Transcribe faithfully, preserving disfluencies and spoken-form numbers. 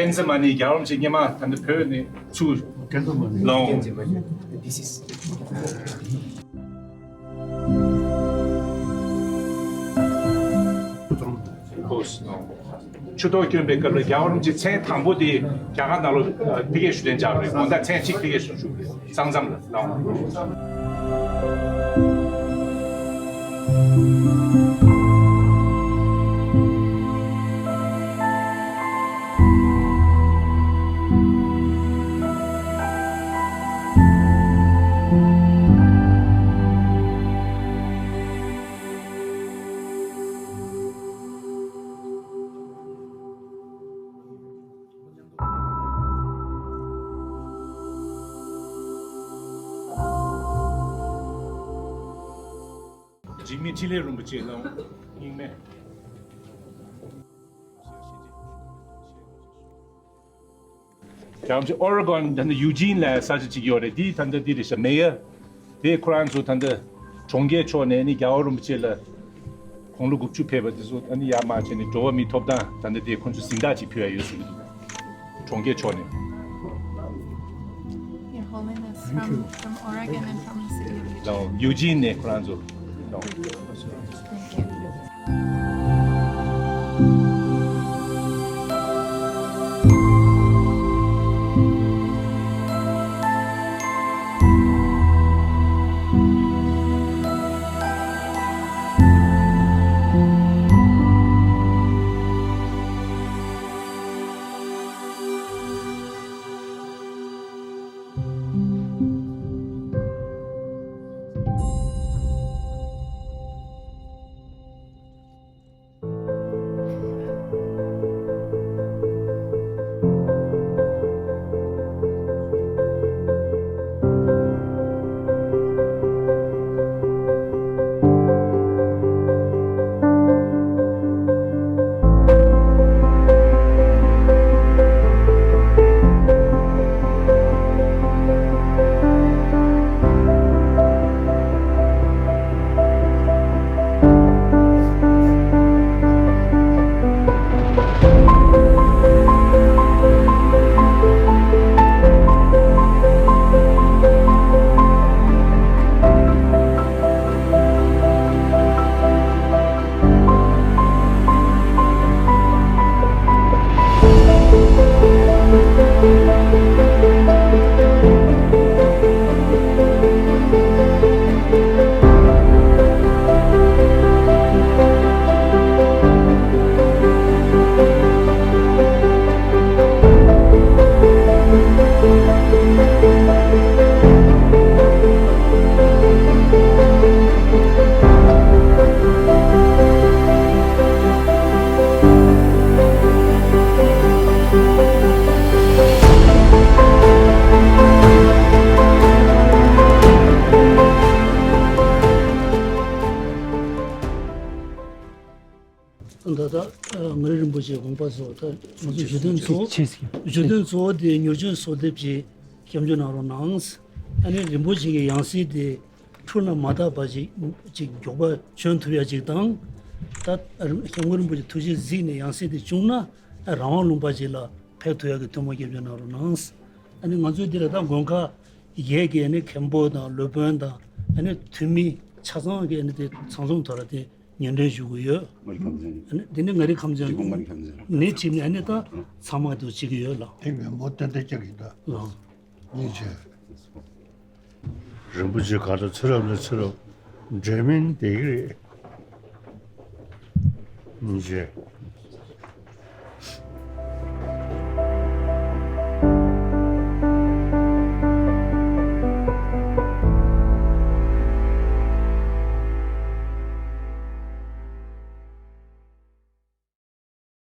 ཀན་ཛི་མ་ནི་རྒྱལ་བ་རིན་པོ་ཆེ་སྔོན་མ་ད་ལྟ་བོད་ནས་ཚུར་ཀན་ཛི་མ་ནི་ལོང་། This is ཆུ་ཐོག་བསྐྱོན་པའི་སྐབས་ལ་རྒྱལ་བ་རིན་པོ་ཆེ་མཚན་དང་པོ་དེ་རྒྱ་གར་ནང་ལ་ཕ་གིར་བཞུགས་གདན་འཇགས་པ་རེད། དགོང་དག་མཚན་གཅིག་ཕ་གིར་བཞུགས་རེད། གཙང་འཛོམས་ལ་ལོང་། འཇིགས་མེད་འཕྲིན་ལས་རིན་པོ་ཆེ་ལ་རྙིང་མའི་རྒྱ་ཆེ་ཨོ་རེ་གོན་ད་ནི་ཡུ་ཇིན་ལ་ས་ཆ་གཅིག་ཡོད་རེད། དེ་ད་ལྟ་འདི་རེད་ཤག་མེ་ཡར། དེ་ཁོ་རང་ཚོ་ད་ལྟ་གྲོང་ཁྱེར་ཕྱོགས་ནས་ནི་རྒྱལ་བ་རིན་པོ་ཆེ་ལ་དགུང་ལོ་དགུ་བཅུ་ཕེབས་པ་དེ་ཚོ་ཨ་ནི་ཡར་མར་བྱས་ནས་འགྲོ་བ་མིའི་ཐོབ་ཐང་ད་ལྟ་དེ་ཁོ་ཚོ་གཟེངས་རྟགས་ཅིག་ཕུལ་ཡ་ཡོད་གསུངས་ཀྱི་འདུག་གྲོང་ཁྱེར་ཕྱོགས་ནས། Your Holiness, from, from Oregon and from the city of Eugene. ཡུ་ཇིན་ནས་ཁོ་རང་ཚོ། Thank you. ད་ལྟ་ང་རའི་རིན་པོ་ཆེའི་དགོངས་པ་སོགས་ད་ང་ཚོའི་བཞུགས་གདན་གཙོ་བོ། ཆེ་ཟིག་བཞུགས་གདན་གཙོ་བོ་དེ་མྱུར་བྱོན་གསོལ་འདེབས་ཀྱི་སྐྱབས་འཇུག་གནང་རོགས་གནང་། ཨ་ནི་རིན་པོ་ཆེ་གི་ཡང་སྲིད་དེ་འཁྲུལ་ན་མ་དག་པ་ཅིག་ཅིག་མགྱོགས་པ་བྱོན་ཐུབ་ཡ་ཅིག་དང་། ད་སྐྱབས་མགོན་རིན་པོ་ཆེ་ཐུགས་རྗེས་གཟིགས་ནས་ཡང་སྲིད་དེ་བྱུང་ན་རང་དབང་ལུང་པ་ཅིག་ལ་ཕེབས་ཐུབ་ཡ་གི་ཐུགས་སྨོན་སྐྱབས་འཇུག་གནང་རོགས་གནང་། ཨ་ནི་ང་ཚོའི་འདི་ལ་ད་མགོན་ཁག་བརྒྱད་ཀྱི་ཨ་ནི་མཁན་པོ་དང་སློབ་དཔོན་དང་ཨ་ནི་འཐུས་མི་ཆ་ཚང་གི་ཨ་ནི་དེ་ཚང་འཛོམས་ཐོག་ལ་དེ་སྙན་སྒྲོན་ཞུ་གི་ཡོད། ང་རི་ཁམས་ཚན། ཨ་ནི་དེ་ནི་ང་རི་ཁམས་ཚན་འདི་གོང་ང་རི་ཁམས་ཚན་ནས་ཁྲིད་ནས་ཨ་ནི་ད་ཚང་མ་དུ་བྱེད་ཀྱི་ཡོད་ལ། དེ་མེན་པོ་ཏན་ཏན་ཀྱག་གི་ད། ལགས། ཉེས་ཆད། རིན་པོ་ཆེ་ག་ལ་ཚེ་རབས་ནས་ཚེ་རབས་འབྲལ་མིན་བསྡད་ཀྱི་རེད། ཉིན་བྱེད།